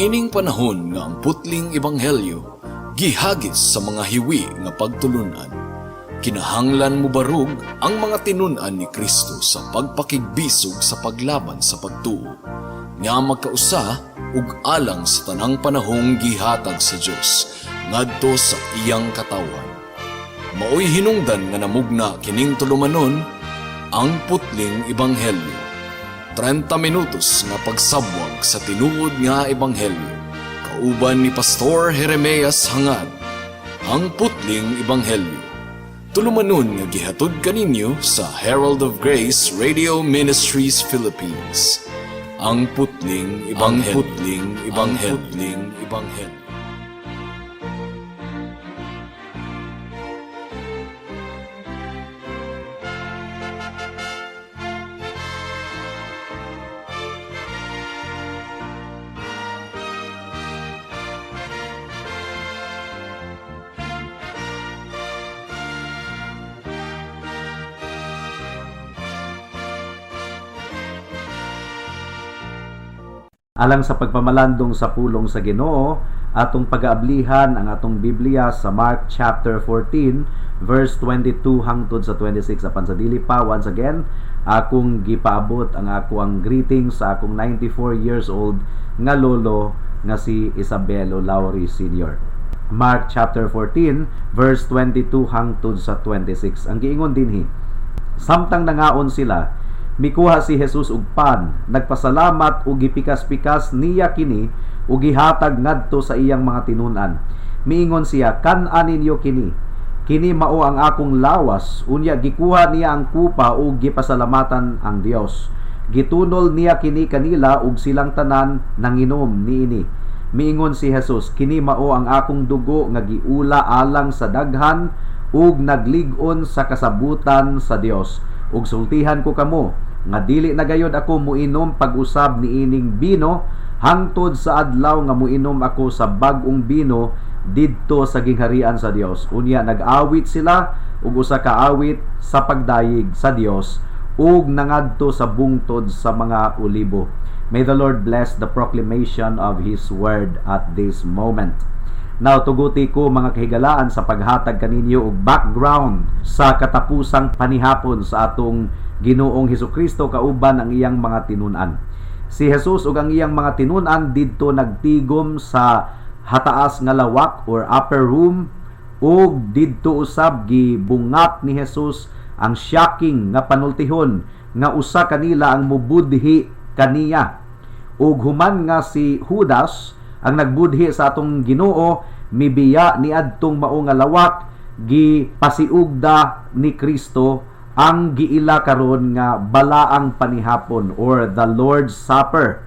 Niining panahon nga ang putling ebanghelyo gihagis sa mga hiwi nga pagtulunan, kinahanglan mobarog ang mga tinun-an ni Kristo sa pagpakigbisog sa paglaban sa pagtuo nga magkausa ug alang sa tanang panahong gihatag sa Dios ngadto sa iyang katawhan. Maoy hinungdan nga namugna kining tulumanon, Ang Putling Ebanghelyo. 30 minutos nga pagsabwag sa tinuod nga ebanghelyo. Kauban ni Pastor Jeremias Hangad. Ang Putling Ebanghelyo. Tulumanon nga gihatod kaninyo sa Herald of Grace Radio Ministries Philippines. Ang Putling Ebanghelyo. Ang Putling Ebanghelyo. Ang Putling Ebanghelyo. Alang sa pagpamalandong sa pulong sa Ginoo, atong pag-aablihan ang atong Biblia sa Mark chapter 14 verse 22 hangtod sa 26. Apan sa dili pa, once again, akong gipaabot ang ako ang greeting sa akong 94 years old nga lolo nga si Isabelo Lauri Sr. Mark chapter 14 verse 22 hangtod sa 26. Ang giingon dinhi, samtang nangaon sila, mikuha si Jesus og pan, nagpasalamat ug gipikas-pikas niya kini ug gihatag ngadto sa iyang mga tinun-an. Miingon siya, "Kan-a ninyo kini. Kini mao ang akong lawas." Unya gikuha niya ang kupa ug gipasalamatan ang Dios. Gitunol niya kini kanila ug silang tanan nanginom niini. Miingon si Jesus, "Kini mao ang akong dugo nga giula alang sa daghan ug naglig-on sa kasabutan sa Dios. Ug sultihan ko kamo nga dili na gayod ako muinom pag-usab niining bino hangtod sa adlaw nga muinom ako sa bag-ong bino didto sa gingharian sa Dios." Unya nag-awit sila ug usa ka awit sa pagdayeg sa Dios ug nangadto sa bungtod sa mga olibo. May the Lord bless the proclamation of His word at this moment. Now, tuguti ko, mga kahigalaan, sa paghatag kaninyo og background sa katapusang panihapon sa atong Ginoong Hesukristo kauban ang iyang mga tinun-an. Si Jesus ug ang iyang mga tinun-an didto nagtigom sa hataas nga lawak or upper room, ug didto usab gibungat ni Jesus ang shocking nga panultihon nga usa kanila ang mubudhi kaniya. Ug human nga si Judas ang nagbudhi sa atong Ginoo mibiya niadtong mao nga lawak, gipasiugda ni Kristo ang giila karon nga balaang panihapon or the Lord's Supper,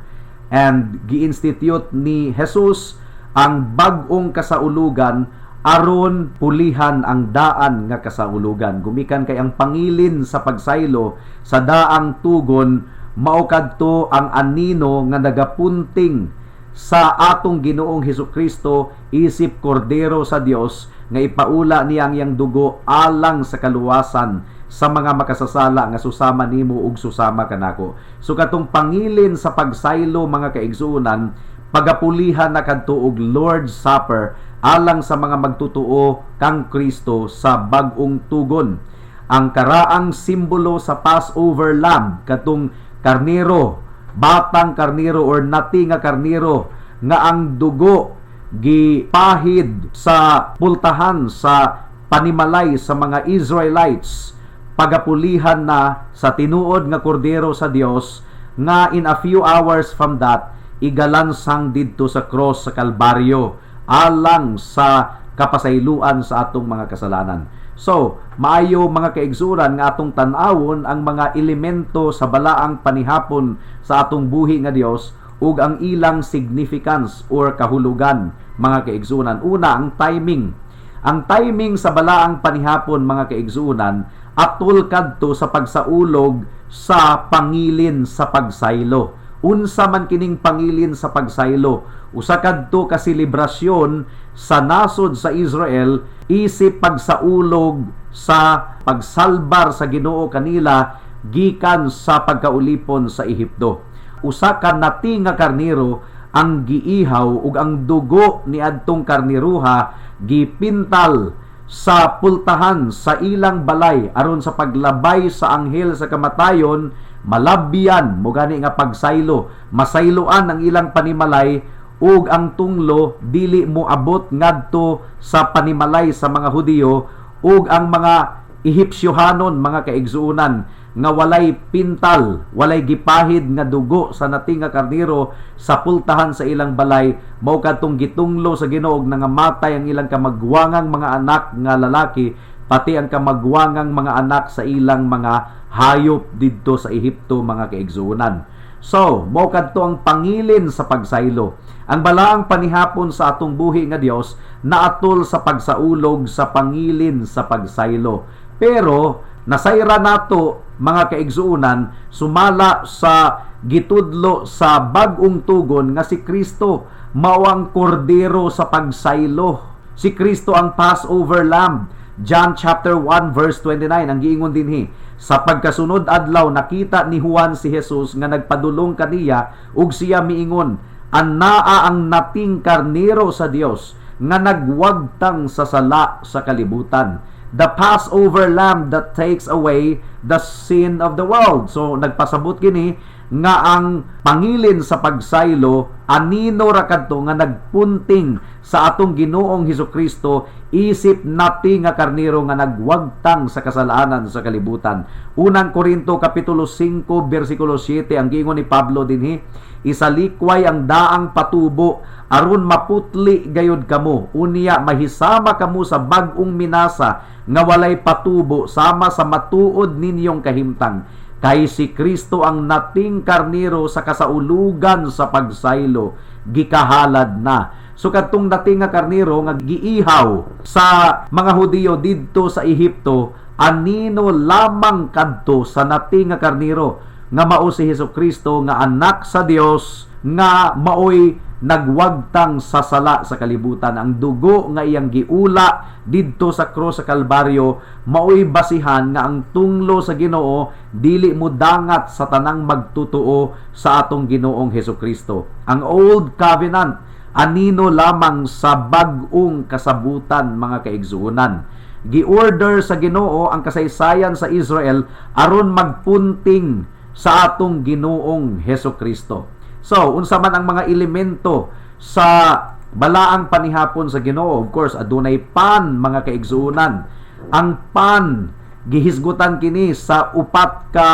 and gi-institute ni Jesus ang bag-ong kasaulugan aron pulihan ang daan nga kasaulugan, gumikan kay ang pangilin sa pagsaylo sa daang tugon mao kadto ang anino nga nagapunting sa atong Ginoong Hesukristo isip Kordero sa Dios nga ipaula niya ang iyang dugo alang sa kaluwasan sa mga makasasala nga susama nimo ug susama kanako. So katong pangilin sa pagsaylo, mga kaigsuonan, pagapulihan na kadto og Lord's Supper alang sa mga magtutuo kang Kristo sa bag-ong tugon. Ang karaang simbolo sa Passover lamb, katong karnero, batang karnero or nati nga karnero nga ang dugo gipahid sa pultahan sa panimalay sa mga Israelites, pagapulihan na sa tinuod nga kordero sa Dios nga in a few hours from that igalansang didto sa cross sa Kalbaryo alang sa kapasayloan sa atong mga kasalanan. So, maayo, mga kaigsuran, nga atong tan-awon ang mga elemento sa balaang panihapon sa atong buhi nga Dios ug ang ilang significance or kahulugan, mga kaigsunan. Una, ang timing. Ang timing sa balaang panihapon, mga kaigsunan, atol kadto sa pagsaulog sa pangilin sa pagsaylo. Unsa man kining pangilin sa pagsaylo? Usa kadto ka selebrasyon sa nasod sa Israel isip pagsaulog sa pagsalbar sa Ginoo kanila gikan sa pagkaulipon sa Ehipto. Usa ka nati nga karnero ang giihaw ug ang dugo niadtong karniruha gipintal sa pultahan sa ilang balay aron sa paglabay sa anghel sa kamatayon malabyan mo gani nga pagsaylo, masayloan ang ilang panimalay ug ang tunglo dili mo abot ngadto sa panimalay sa mga Hudiyo ug ang mga Ehipsyohanon, mga kaigsuonan, nga walay pintal, walay gipahid nga dugo sa nating nga karniro sa pultahan sa ilang balay, mao kadtong gitunglo sa Ginoo og nangamatay ang ilang kamagwangang mga anak nga lalaki, pati ang kamagwangang mga anak sa ilang mga hayop didto sa Ehipto, mga kaigsuonan. So, mao kadto ang pangilin sa pagsaylo. Ang balaang panihapon sa atong buhi nga Dios naatol sa pagsaulog sa pangilin sa pagsaylo. Pero nasayra nato, mga kaigsuonan, sumala sa gitudlo sa Bag-ong Tugon nga si Kristo mao ang kordero sa pagsaylo. Si Kristo ang Passover lamb. John chapter 1 verse 29 ang giingon dinhi: "Sa pagkasunod adlaw, nakita ni Juan si Jesus nga nagpadulong kaniya ug siya miingon, 'Anaa ang nating karnero sa Dios nga nagwagtang sa sala sa kalibutan.'" The Passover lamb that takes away the sin of the world. So nagpasabot kini nga ang pangilin sa pagsaylo anino ra kadto nga nagpunting sa atong Ginoong Hesukristo isip nati nga karnero nga nagwagtang sa kasalanan sa kalibutan. Unang Korinto kapitulo 5 bersikulo 7, ang giingon ni Pablo dinhi: "Isalikway ang daang patubo aron maputli gayud kamo. Unya mahisama kamo sa bag-ong minasa nga walay patubo sama sa matuod ninyong kahimtang. Kay si Kristo ang nating karnero sa kasaulugan sa pagsaylo gikahalad na." So kadtong nating nga karnero nga giihaw sa mga Hudiyo didto sa Ehipto, anino lamang kadto sa nating nga karnero nga mao si Hesus Kristo nga anak sa Dios nga maoy nagwagtang sa sala sa kalibutan. Ang dugo nga iyang giula didto sa krus sa Kalbaryo maoy basihan nga ang tunglo sa Ginoo dili mo dangat sa tanang magtutuo sa atong Ginoong Hesus Kristo. Ang Old Covenant anino lamang sa bag-ong kasabutan, mga kaigsuonan. Gi-order sa Ginoo ang kasaysayan sa Israel aron magpunting sa atong Ginoong Hesus Kristo. So, unsa man ang mga elemento sa balaang panihapon sa Ginoo? Of course, adunay pan, mga kaigsuonan. Ang pan gihisgutan kini sa upat ka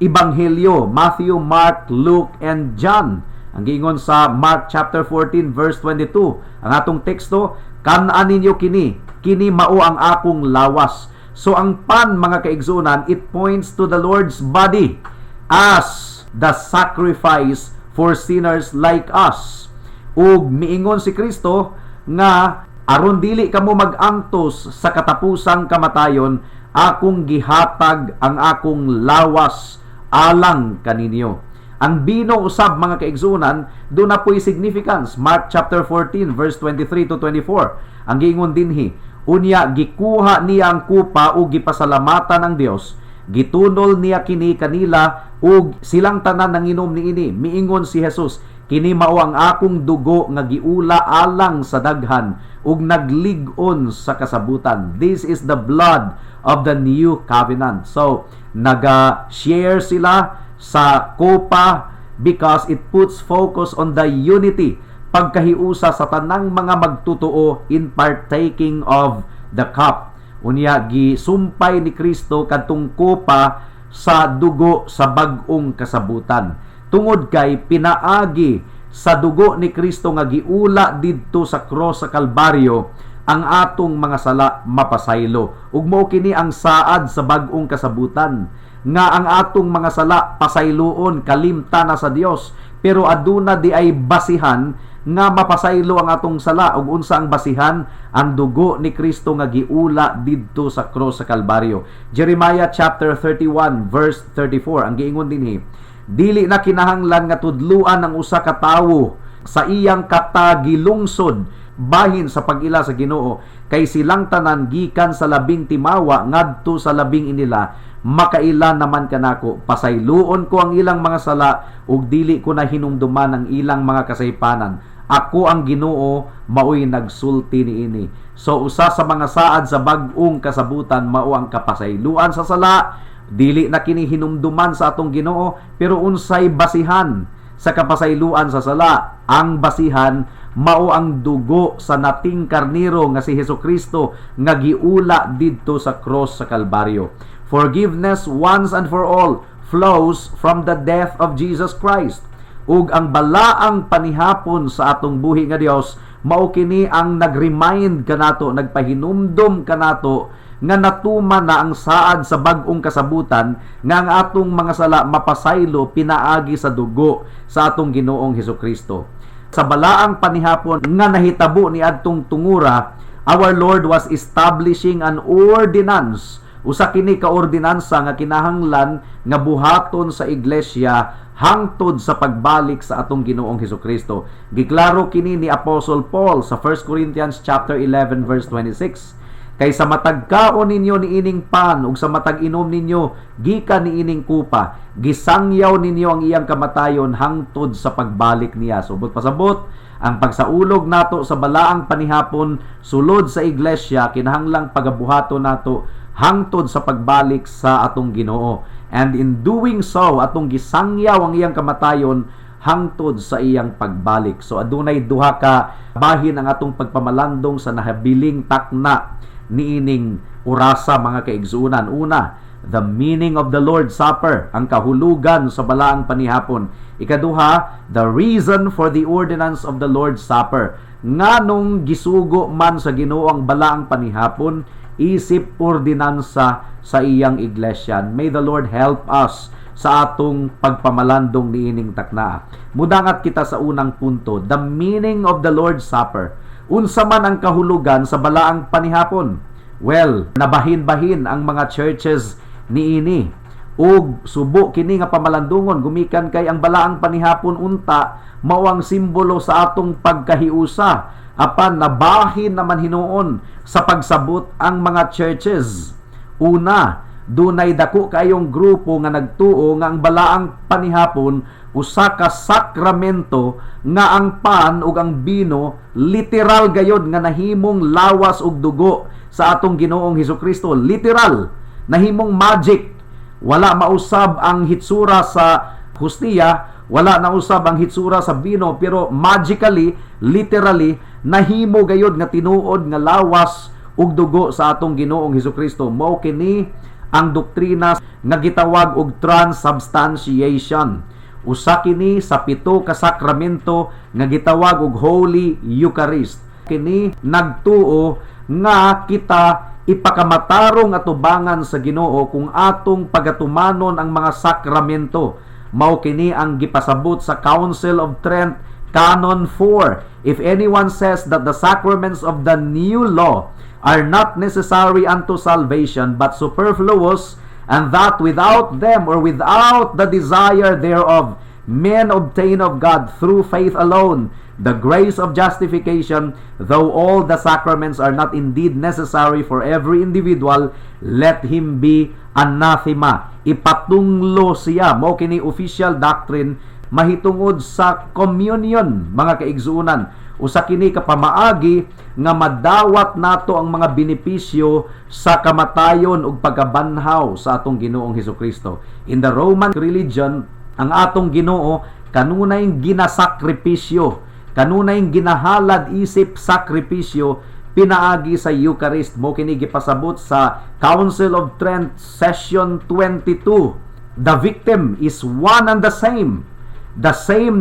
ebanghelyo: Matthew, Mark, Luke, and John. Ang giingon sa Mark chapter 14 verse 22, ang atong teksto, "Kan-a ninyo kini, kini mao ang akong lawas." So ang pan, mga kaigsuonan, it points to the Lord's body as the sacrifice for sinners like us. Ug miingon si Kristo nga aron dili kamo mag-antos sa katapusang kamatayon, akong gihatag ang akong lawas alang kaninyo. Ang bino usab, mga kaigsuonan, duna po'y significance. Mark chapter 14 verse 23 to 24. Ang giingon dinhi, "Unya gikuha niya ang kupa ug gipasalamatan ang Dios. Gitunol niya kini kanila ug silang tanan nanginom niini. Miingon si Jesus, 'Kini mao ang akong dugo nga giula alang sa daghan ug naglig-on sa kasabutan.'" This is the blood of the new covenant. So, naga-share sila sa kopa because it puts focus on the unity, pagkahiusa sa tanang mga magtutuo in partaking of the cup. Unya gisumpay ni Kristo kadtong kopa sa dugo sa bag-ong kasabutan. Tungod kay pinaagi sa dugo ni Kristo nga giula didto sa cross sa Kalbaryo, ang atong mga sala mapasaylo. Ug mao kini ang saad sa bag-ong kasabutan nga ang atong mga sala pasayloon, kalimta na sa Dios, pero aduna di ay basihan nga mapasaylo ang atong sala. Ug unsa ang basihan? Ang dugo ni Kristo nga giula didto sa cross sa Kalbaryo. Jeremiah chapter 31 verse 34, ang giingon dinhi, "Dili na kinahanglan nga tudluan ang usa ka tawo sa iyang katagilungsod." bahin sa pag-ila sa Ginoo, kay silang tanan gikan sa labing timawa ngadto sa labing inila makaila naman kanako. Pasayloon ko ang ilang mga sala ug dili ko na hinumduman ang ilang mga kasaypanan. Ako ang Ginoo, maoy nagsulti niini. So usa sa mga saad sa bag-ong kasabutan mao ang kapasayloan sa sala. Dili na kini hinumduman sa atong Ginoo, pero unsay basihan sa kapasayloan sa sala? Ang basihan mao ang dugo sa nating karniro nga si Hesukristo nga giula didto sa cross sa Kalbaryo. Forgiveness once and for all flows from the death of Jesus Christ. Ug ang balaang panihapon sa atong buhi nga Dios mao kini ang nag-remind kanato, nagpahinumdom kanato nga natuman na ang saad sa bag-ong kasabutan nga ang atong mga sala mapasaylo pinaagi sa dugo sa atong Ginoong Hesukristo. Sa balaang panihapon nga nahitabo ni adtong tungura, our Lord was establishing an ordinance. Usa kini ka ordinansa nga kinahanglan nga buhaton sa iglesia hangtod sa pagbalik sa atong Ginoong Hesukristo. Giklaro kini ni Apostle Paul sa 1 Corinthians chapter 11 verse 26. "Kay sa matag kaon ninyo niining pan ug sa matag inom ninyo gikan niining kupa, gisangyaw ninyo ang iyang kamatayon hangtod sa pagbalik niya." Subot pasabot, ang pagsaulog nato sa balaang panihapon sulod sa iglesia kinahanglang pagabuhaton nato hangtod sa pagbalik sa atong Ginoo. And in doing so, atong gisangyaw ang iyang kamatayon hangtod sa iyang pagbalik. So adunay duha ka bahin ang atong pagpamalandong sa nahabiling takna niining orasa, mga kaigsuonan. Una, the meaning of the Lord's Supper, ang kahulugan sa balaang panihapon. Ikaduha, the reason for the ordinance of the Lord's Supper. Nganong gisugo man sa Ginoo ang balaang panihapon isip ordinansa sa iyang iglesia? May the Lord help us sa atong pagpamalandong niining takna. Mudangat kita sa unang punto, the meaning of the Lord's Supper. Unsa man ang kahulugan sa balaang panihapon? Well, nabahin-bahin ang mga churches niini. Ug subo kini nga pamalandungon gumikan kay ang balaang panihapon unta mao ang simbolo sa atong pagkahiusa. Apan nabahin naman hinuon sa pagsabot ang mga churches. Una, dunay dako kayong grupo nga nagtuo nga ang balaang panihapon usa ka sakramento nga ang pan ug ang bino literal gayod nga nahimong lawas ug dugo sa atong Ginoong Hesukristo. Literal, nahimong magic. Wala mausab ang hitsura sa hustiya, wala nausab ang hitsura sa bino, pero magically, literally nahimo gayod nga tinuod nga lawas ug dugo sa atong Ginoong Hesukristo. Mao kini ang doktrina nga gitawag og transubstantiation. Usa kini sa pito ka sakramento nga gitawag og Holy Eucharist. Kini nagtuo nga kita ipakamatarong atubangan sa Ginoo kung atong pagatumanon ang mga sakramento. Mao kini ang gipasabot sa Council of Trent, Canon 4. "If anyone says that the sacraments of the new law are not necessary unto salvation but superfluous, and that without them or without the desire thereof men obtain of God through faith alone the grace of justification, though all the sacraments are not indeed necessary for every individual, let him be anathema." Ipatunglo siya. Mao kini official doctrine mahitungod sa communion, mga kaigsuonan. Usa kini ka pamaagi nga madawat nato ang mga benepisyo sa kamatayon ug pagkabanhaw sa atong Ginoong Hesukristo. In the Roman religion, ang atong Ginoo kanunay ginasakripisyo, kanunay ginahalad isip sakripisyo pinaagi sa Eucharist. Mo kini gipasabot sa Council of Trent, Session 22. "The victim is one and the same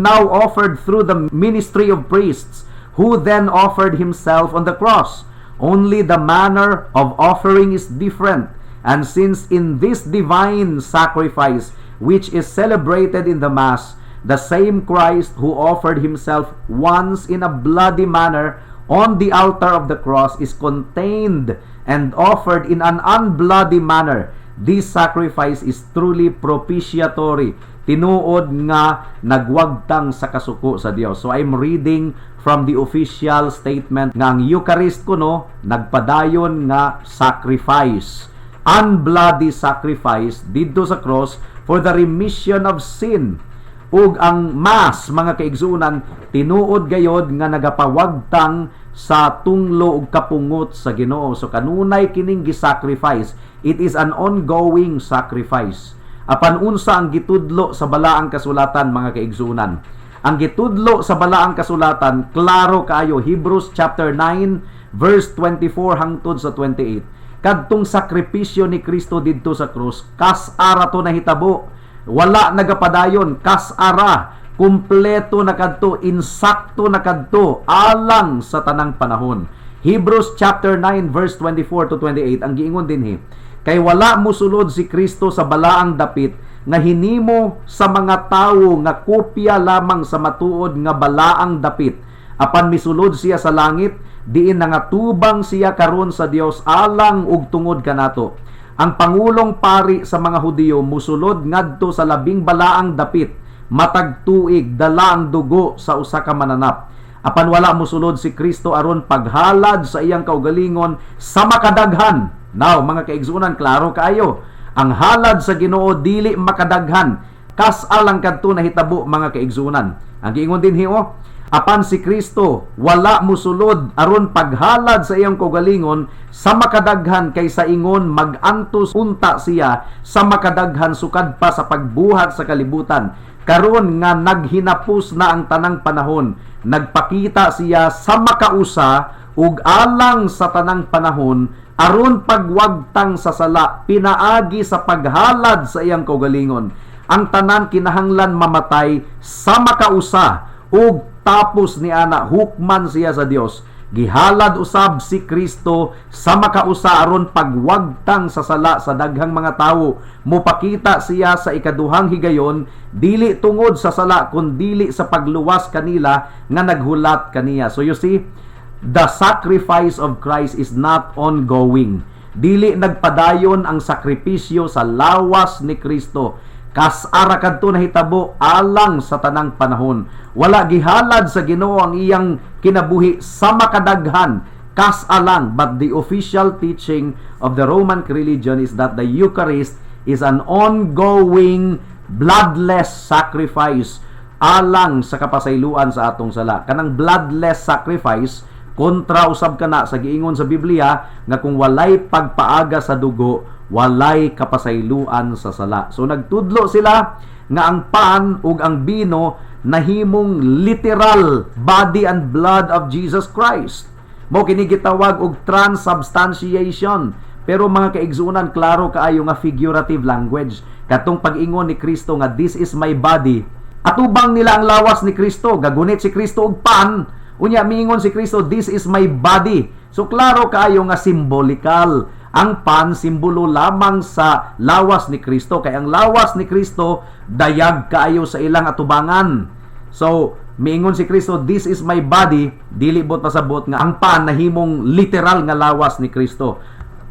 now offered through the ministry of priests who then offered himself on the cross. Only the manner of offering is different. And since in this divine sacrifice, which is celebrated in the Mass, the same Christ who offered himself once in a bloody manner on the altar of the cross is contained and offered in an unbloody manner This sacrifice is truly propitiatory. Tinuod nga nagwagtang sa kasuko sa Dios. So I'm reading from the official statement nga ang Eucharist kuno nagpadayon nga sacrifice, unbloody sacrifice didto sa cross for the remission of sin. Ug ang Mass, mga kaigsuonan, tinuod gayod nga nagapawagtang sa tunglo ug kapungot sa Ginoo. So kanunay kining gisacrifice. It is an ongoing sacrifice. Apan unsa ang gitudlo sa Balaang Kasulatan, mga kaigsuonan? Ang gitudlo sa Balaang Kasulatan, klaro kaayo. Hebrews chapter 9 verse 24 hangtod sa 28. Kadtong sakripisyo ni Kristo didto sa krus, kas-a ra to nahitabo. Wala nagapadayon, kas-a ra, kumpleto na kadto, insakto na kadto alang sa tanang panahon. Hebrews chapter 9 verse 24 to 28, ang giingon dinhi, "Kay wala mosulod si Kristo sa balaang dapit nga hinimo sa mga tawo, nga kopya lamang sa matuod nga balaang dapit, apan misulod siya sa langit, diin nangatubang siya karon sa Dios alang ug tungod kanato. Ang pangulong pari sa mga Hudiyo musulod ngadto sa labing balaang dapit matag tuig dala ang dugo sa usa ka mananap. Apan wala musulod si Kristo aron paghalad sa iyang kaugalingon sa makadaghan." Now, mga kaigsuonan, klaro kaayo. Ang halad sa Ginoo dili makadaghan. Kas-a lang kadto nahitabo, mga kaigsuonan. Ang giingon dinhi oh, "Apan si Kristo wala musulod aron paghalad sa iyang kaugalingon sa makadaghan, kay sa ingon magantos unta siya sa makadaghan sukad pa sa pagbuhat sa kalibutan. Karon nga naghinapos na ang tanang panahon, nagpakita siya sa makausa ug alang sa tanang panahon aron pagwagtang sa sala pinaagi sa paghalad sa iyang kaugalingon. Ang tanan kinahanglan mamatay sa makausa ug tapos ni ana hukman siya sa Dios. Gihalad usab si Kristo sa makausa aron pagwagtang sa sala sa daghang mga tawo. Mopakita siya sa ikaduhang higayon, dili tungod sa sala kun dili sa pagluwas kanila nga naghulat kaniya." So you see, the sacrifice of Christ is not ongoing. Dili nagpadayon ang sakripisyo sa lawas ni Kristo. Kas-a ra kadto nahitabo alang sa tanang panahon. Wala gihalad sa Ginoo ang iyang kinabuhi sa makadaghan. Kas-a lang. But the official teaching of the Roman religion is that the Eucharist is an ongoing bloodless sacrifice alang sa kapasayloan sa atong sala. Kanang bloodless sacrifice, kontra usab kana sa giingon sa Biblia nga kung walay pagpaaga sa dugo, walay kapasayloan sa sala. So nagtudlo sila nga ang pan ug ang bino nahimong literal body and blood of Jesus Christ. Mao kini gitawag og transubstantiation. Pero, mga kaigsuonan, klaro kaayo nga figurative language. Katong pag-ingon ni Kristo nga "This is my body," atubang nila ang lawas ni Kristo, gagunit si Kristo og pan, unya miingon si Kristo, "This is my body." So klaro kaayo nga symbolical. Ang pan, simbolo lamang sa lawas ni Kristo, kay ang lawas ni Kristo dayag kaayo sa ilang atubangan. So miingon si Kristo, "This is my body," dili buot pasabot nga ang pan nahimong literal nga lawas ni Kristo.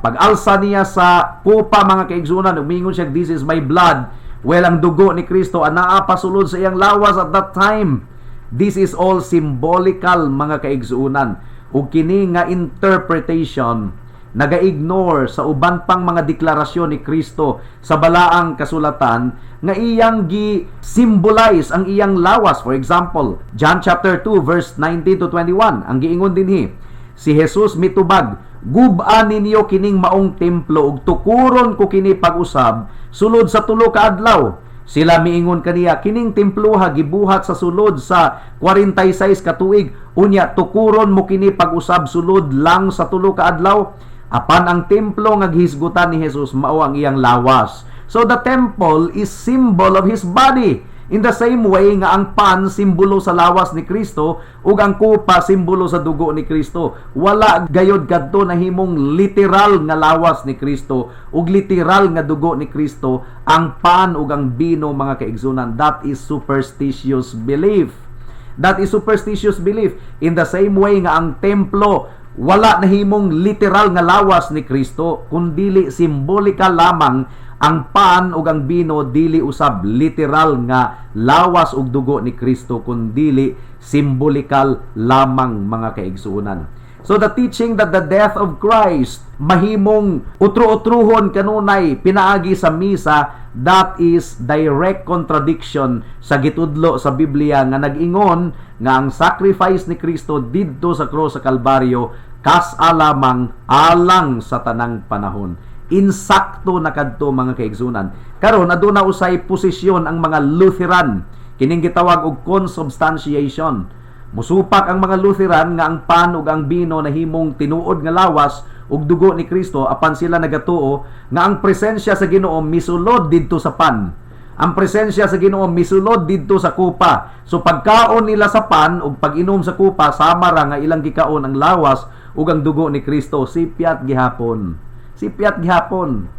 Pag alsa niya sa kupa, mga kaigsuonan, umingon siya, "This is my blood." Well, ang dugo ni Kristo anaa pasulod sa iyang lawas at that time. This is all symbolical, mga kaigsuonan. Ug kini nga interpretation naga-ignore sa uban pang mga deklarasyon ni Kristo sa Balaang Kasulatan nga iyang gi-symbolize ang iyang lawas. For example, John chapter 2 verse 19 to 21, ang giingon dinhi, si Jesus mitubag, "Gub-a ninyo kining maong templo ug tukuron ko kini pag-usab sulod sa 3 ka adlaw." Sila miingon kaniya, "Kining temploha gibuhat sa sulod sa 46 ka tuig, unya tukuron mo kini pag-usab sulod lang sa 3 ka adlaw?" Apan ang templo nga gihisgutan ni Jesus mao ang iyang lawas. So the temple is symbol of his body. In the same way nga ang pan simbolo sa lawas ni Kristo ug ang kupa simbolo sa dugo ni Kristo. Wala gayod kadto nahimong literal nga lawas ni Kristo ug literal nga dugo ni Kristo ang pan ug ang bino, mga kaigsuonan. That is superstitious belief. That is superstitious belief. In the same way nga ang templo Wala nahimong literal nga lawas ni Kristo, kundili simbolika lamang. Ang pan ug ang bino dili usab literal nga lawas ug dugo ni Kristo, kundili simbolikal lamang, mga kaigsuonan. So the teaching that the death of Christ mahimong utro-utruhon kanunay pinaagi sa misa, that is direct contradiction sa gitudlo sa Biblia nga nag-ingon nga ang sacrifice ni Kristo didto sa krus sa Kalbaryo kas-a lamang alang sa tanang panahon. Insakto na kadto, mga kaigsunan. Karon, aduna usay posisyon ang mga Lutheran kining gitawag og consubstantiation. Musupak ang mga Lutheran nga ang pan ug ang bino nahimong tinuod nga lawas ug dugo ni Kristo, apan sila nagatuo nga ang presensya sa Ginoo misulod didto sa pan. Ang presensya sa Ginoo misulod didto sa kupa. So pagkaon nila sa pan ug pag-inom sa kupa, sama ra nga ilang gikaon ang lawas ug ang dugo ni Kristo. Sipyat gihapon. Sipyat gihapon.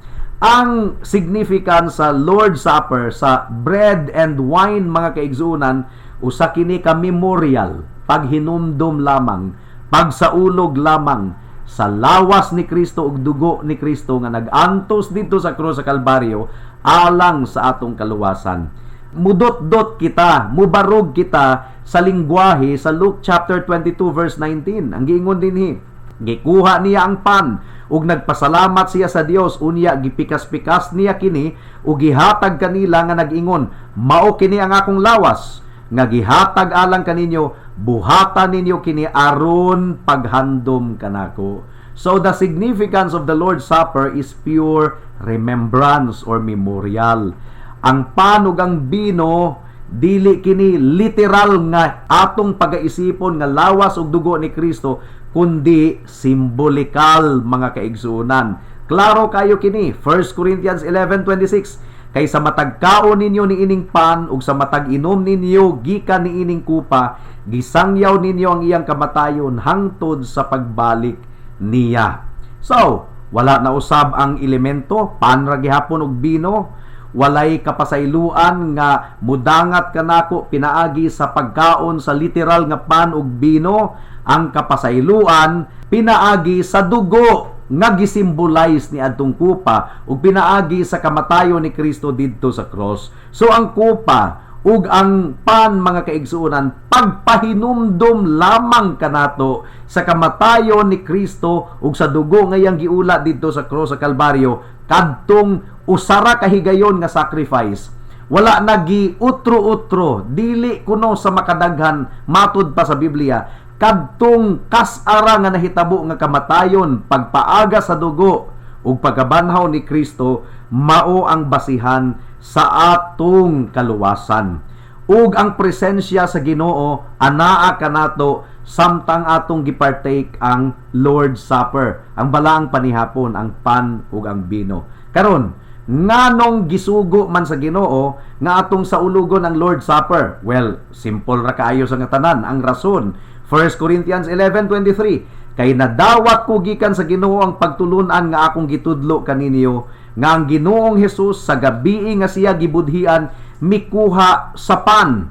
Ang significance sa Lord's Supper, sa bread and wine, mga kaigsuonan, usa kini ka memorial, paghinumdum lamang, pagsaulog lamang sa lawas ni Kristo ug dugo ni Kristo nga nag-antos didto sa krus sa Kalbaryo alang sa atong kaluwasan. Mudot-dot kita, mubarog kita sa lingwahe sa Luke chapter 22 verse 19. Ang giingon dinhi, gikuha niya ang pan ug nagpasalamat siya sa Dios, unya gipikas-pikas niya kini ug gihatag kanila nga nag-ingon, "Mao kini ang akong lawas nga gihatag alang kaninyo, buhata ninyo kini aron paghandom kanako." So the significance of the Lord's Supper is pure remembrance or memorial. Ang pan ug ang bino, dili kini literal nga atong pagaisipon nga lawas ug dugo ni Kristo, kundi simbolikal, mga kaigsuonan. Klaro kayo kini, 1 Corinthians 11:26, "Kay sa matag kaon ninyo niining pan ug sa matag inom ninyo gikan niining kupa, gisangyaw ninyo ang iyang kamatayon hangtod sa pagbalik niya." So, wala na usab ang elemento, pan ra gihapon ug bino. Walay kapasayloan nga mudangat kanako pinaagi sa pagkaon sa literal nga pan ug bino. Ang kapasayloan pinaagi sa dugo nga gisimbolize ni adtong kupa ug pinaagi sa kamatayon ni Kristo didto sa cross. So ang kupa ug ang pan, mga kaigsuonan, pagpahinumdum lamang kanato sa kamatayon ni Kristo ug sa dugo nga iyang giula didto sa cross sa Kalbaryo kadtong usara ka higayon nga sacrifice. Wala nagi utro-utro, dili kuno sa makadaghan. Matud pa sa Biblia, kadtong kas-ara nga nahitabo nga kamatayon, pagpaaga sa dugo ug pagkabanhaw ni Kristo, mao ang basihan sa atong kaluwasan. Ug ang presensya sa Ginoo anaa kanato samtang atong gipartake ang Lord's Supper, ang balaang panihapon, ang pan ug ang bino. Karon, nganong gisugo man sa Ginoo nga atong saulugon ang Lord's Supper? Well, simple ra kaayo sa nga tanan ang rason. 1 Corinthians 11:23, "Kay nadawat ko gikan sa Ginoo ang pagtulunan nga akong gitudlo kaninyo, nga ang Ginoong Hesus, sa gabii nga siya gibudhian, mikuha sa pan."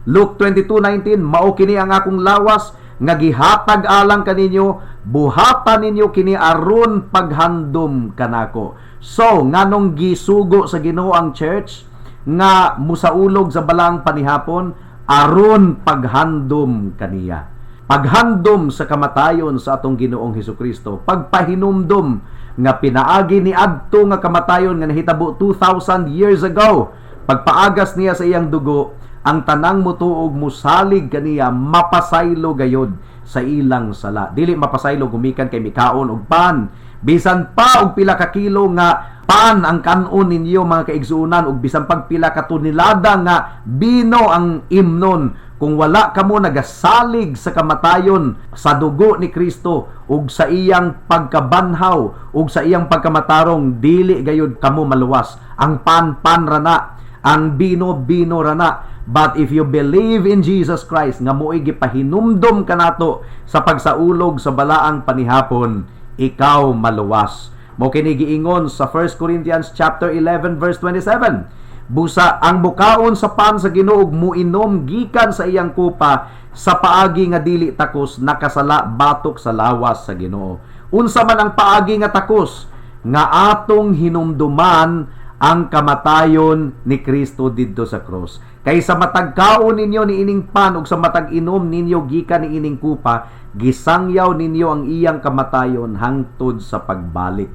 Luke 22:19, "Mao kini ang akong lawas nga gihatag alang kaninyo, buhata ninyo kini aron paghandom kanako." So, nganong gisugo sa Ginoo ang church nga musaulog sa balaang panihapon? Aron paghandom kaniya. Paghandom sa kamatayon sa atong Ginoong Hesukristo, pagpahinumdom nga pinaagi ni adto nga kamatayon nga nahitabo 2000 years ago, pagpaagas niya sa iyang dugo, ang tanang mutuog, musalig kaniya, mapasaylo gayod sa ilang sala. Dili mapasaylo gumikan kay mikaon og pan. Bisan pa og pila ka kilo nga pan ang kanon ninyo, mga kaigsuonan, ug bisan pag pila ka tonelada nga bino ang imnon, kung wala kamo nagasalig sa kamatayon, sa dugo ni Kristo ug sa iyang pagkabanhaw ug sa iyang pagkamatarong, dili gayud kamo maluwas. Ang pan, pan rana, ang bino, bino rana. But if you believe in Jesus Christ nga mo'y gipahinumdom kanato sa pagsaulog sa balaang panihapon, ikaw maluwas. Mo kini giingon sa 1 Corinthians chapter 11 verse 27. Busa ang mukaon sa pan sa Ginoo ug muinom gikan sa iyang kupa sa paagi nga dili takos, nakasala batok sa lawas sa Ginoo. Unsa man ang paagi nga takos? Nga atong hinumduman ang kamatayon ni Kristo didto sa cross. Kay sa matag kaon ninyo niining pan ug sa matag inom ninyo gikan niining kupa, gisangyaw ninyo ang iyang kamatayon hangtod sa pagbalik.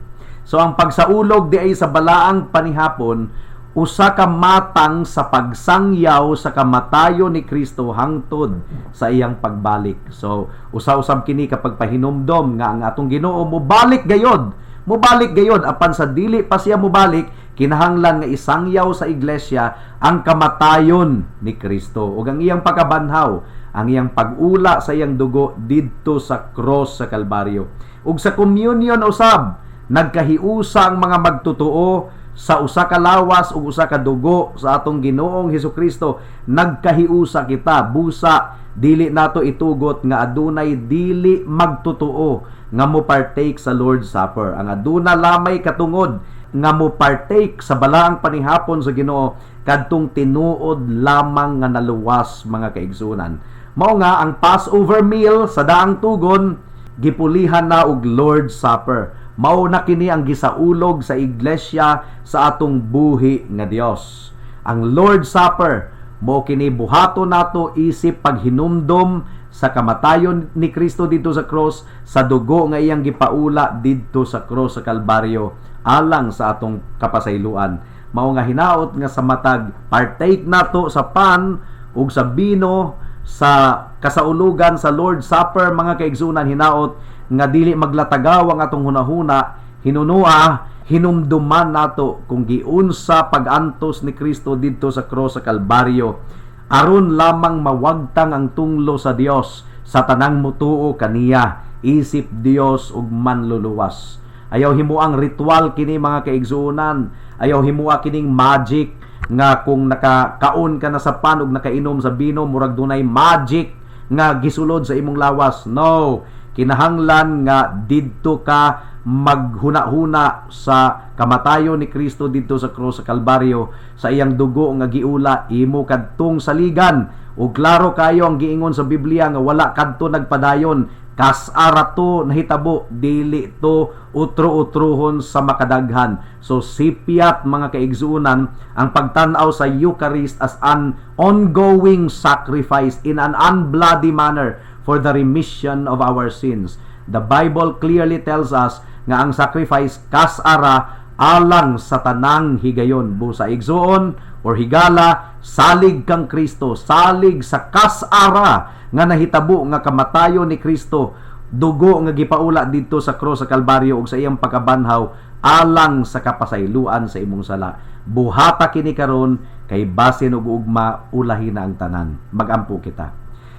So ang pagsaulog di ay sa balaang panihapon, usa ka matang sa pagsangyaw sa kamatayon ni Kristo hangtod sa iyang pagbalik. So usa-usab kini kapag pahinumdom nga ang atong Ginoo mobalik gayod. Mobalik gayod, apan sa dili pa siya mobalik, kinahanglan nga isangyaw sa iglesia ang kamatayon ni Kristo ug ang iyang pagkabanhaw, ang iyang pag-ula sa iyang dugo didto sa cross sa Kalbaryo. Ug sa communion usab, nagkahiusa ang mga magtotoo sa usa ka lawas ug usa ka dugo sa atong Ginoong Hesukristo. Nagkahiusa kita, busa dili nato itugot nga adunay dili magtotoo nga mo partake sa Lord's Supper. Ang aduna lamay katungod nga mo partake sa balaang panihapon sa Ginoo kadtong tinuod lamang nga naluwas, mga kaigsunan. Mao nga ang Passover meal sa daang tugon gipulihan na og Lord's Supper. Mao na kini ang gisaulog sa iglesia sa atong buhi nga Dios. Ang Lord's Supper mao kini buhaton nato isip paghinumdom sa kamatayon ni Kristo didto sa cross, sa dugo nga iyang gipaula didto sa cross sa Kalbaryo alang sa atong kapasayloan. Mao nga hinaot nga sa matag partake nato sa pan ug sa bino sa kasaulugan sa Lord's Supper, mga kaigsunan, hinaot nga dili maglatagaw ang atong hunahuna, hinunua hinumduman nato kung giunsa pag-antos ni Kristo didto sa cross sa Kalbaryo aron lamang mawagtang ang tunglo sa Dios sa tanang mutuo kaniya isip Dios ug manluluwas. Ayaw himuang ritual kini, mga kaigsuonan. Ayaw himua kining magic nga kung nakakaon ka na sa pan ug nakainom sa bino, murag dunay magic nga gisulod sa imong lawas. No, kinahanglan nga didto ka maghuna-huna sa kamatayon ni Kristo didto sa cross sa Kalbaryo, sa iyang dugo nga giula imo kadtong saligan. Ug klaro kayo ang giingon sa Biblia nga wala kadto nagpadayon, kas-a to nahitabo, dili to utro-utruhon sa makadaghan. So sipiat, mga kaigsuonan, ang pagtan-aw sa Eucharist as an ongoing sacrifice in an unbloody manner for the remission of our sins. The Bible clearly tells us nga ang sacrifice kas-ara alang sa tanang higayon. Busa igsuon or higala, salig kang Kristo, salig sa kas-ara nga nahitabo nga kamatayon ni Kristo, dugo nga gipaula didto sa cross sa Kalbaryo ug sa iyang pagkabanhaw alang sa kapasayloan sa imong sala. Buhata kini karon kay basin og ugma ulahi na ang tanan. Magampo kita.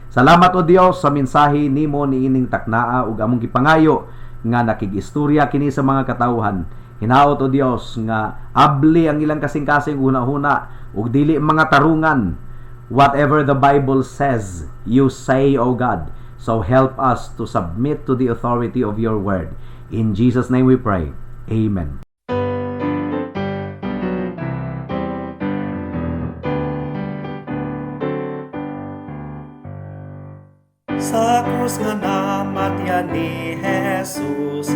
Salamat, O Dios, sa mensahe nimo niining taknaa ug among gipangayo nga nakig-istorya kini sa mga katawhan. Hinaot, O Dios, nga abli ang ilang kasing-kasing huna-huna ug dili mga tarungan. Whatever the Bible says, you say, O God. So help us to submit to the authority of your word. In Jesus' name we pray. Amen. Sa krus nga namatyan ni Jesus,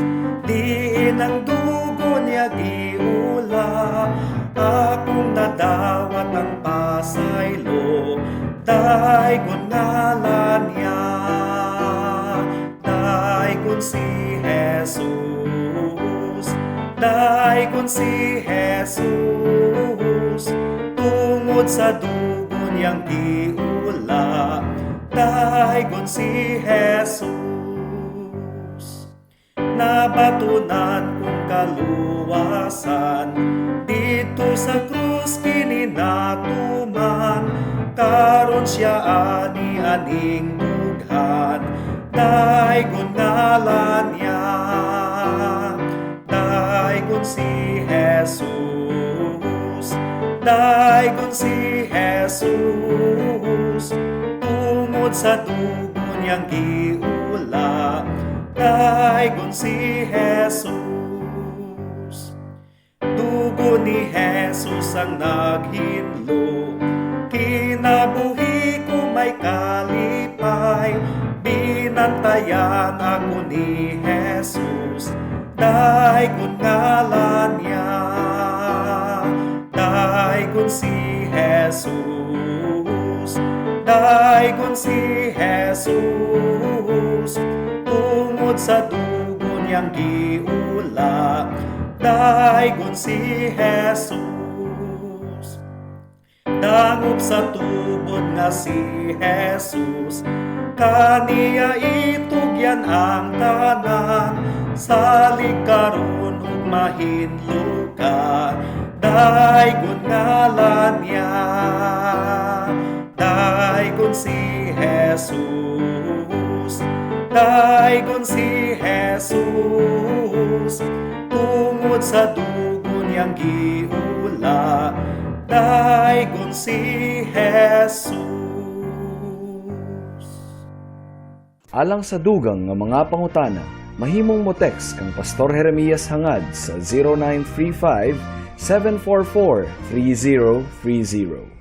diin ang dugo niya giula, akong nadawat ang pasaylo, daygon ngalan niya. Daygon si Jesus, daygon si Jesus, tungod sa dugo niyang giula, daygon si Jesus. Nabatunan kong kaluwasan, didto sa krus kini natuman, karon siya ani aning dughan, daygon ngalan niya. Daygon si Jesus, daygon si Jesus, tungod sa dugo niyang giula, daygon si Jesus. Dugo ni Jesus ang naghinlo. Kinabuhi ko may kalipay, binantayan ako ni Jesus. Daygon ngalan niya, daygon si Jesus, daygon si Jesus, tungod sa dugo niyang giula, daygon si Jesus. Dangop sa tubod nga si Jesus, kaniya itugyan ang tanan, salig karon ug mahinlo ka, daygon ngalan niya, daygon si Jesus, daygon si Jesus, tungod sa dugo niyang giula, daygon si Jesus. Alang sa dugang nga mga pangutana, mahimong mo text kang Pastor Jeremias Hangad sa 0935 744 3030.